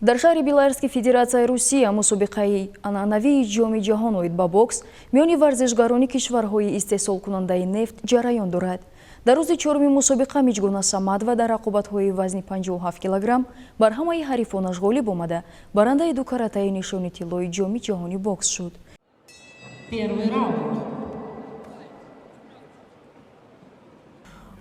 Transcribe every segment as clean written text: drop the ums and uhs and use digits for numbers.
Дар шаҳри Белоярски Федератсияи Русия мусобиқаи анъанавии Ҷоми ҷаҳон оид ба бокс миёни варзишгарони кишварҳои истеҳсолкунандаи нефт ҷараён дорад. Дар рӯзи чоруми мусобиқа Миҷгона Самадова дар рақобатҳои вазни 57 килограмм бар ҳамаи ҳарифонаш ғолиб омада, барандаи ду каратаи нишони тиллои Ҷоми ҷаҳони бокс шуд. Первый раунд.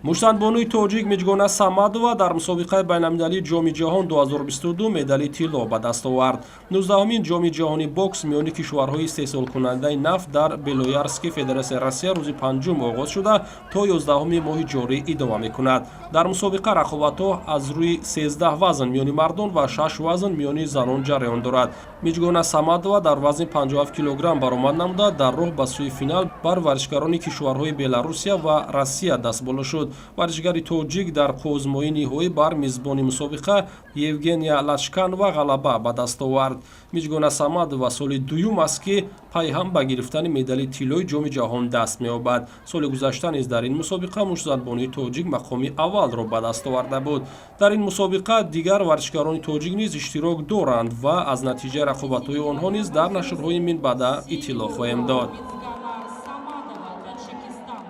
Муштзанбонуи тоҷик Миҷгона Самадова дар мусобиқаи байналмилалии Ҷоми ҷаҳон 2022 медали тилло ба даст овард. 19-умин Ҷоми ҷаҳони бокс миёни кишварҳои истеҳсолкунандаи нафт дар Белоярски, Федератсияи Россия, рӯзи панҷум оғоз шуда, то 11-уми моҳи ҷорӣ идома мекунад. Дар мусобиқа рақобатҳо аз рӯи 13 вазн миёни мардон ва шаш вазн миёни занон ҷараён дорад. Миҷгона Самадова дар вазни 57 килограмм баромад намуда, дар роҳ ба сӯи финал бар варзишгарони кишварҳои Беларусия ва Россия дастболо шуд. Варзишгари тоҷик дар қувозмоии ниҳоӣ бар мизбони мусобиқа Евгения Лачканова ғалаба ба даст овард. Миҷгона Самадова соли дуюм аст, ки пайҳам ба гирифтани медали тиллои Ҷоми ҷаҳон даст меёбад. Соли гузашта низ дар ин мусобиқа муштзанбонуи тоҷик мақоми аввалро ба даст оварда буд. Дар ин мусобиқа дигар варзишгарони тоҷик низ иштирок доранд ва аз натиҷаи рақобатҳои онҳо низ дар нашрҳои минбаъда иттилоъ хоҳем дод. Самадова, Таджикистан.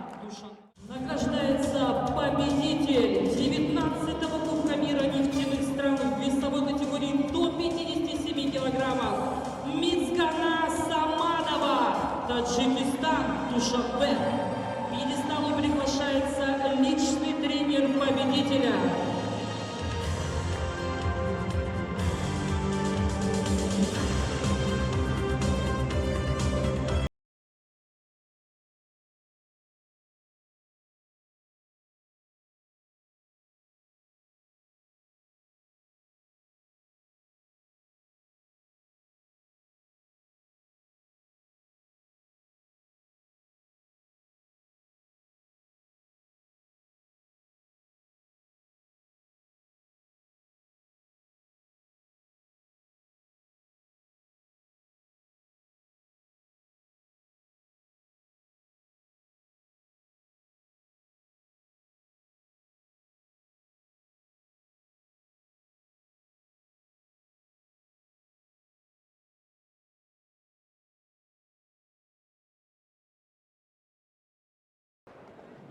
Награждается победитель 19-го Кубка мира нефтяных стран в весовой категории до 57 килограммов. Мицгана Самадова, Таджикистан, Душанбе.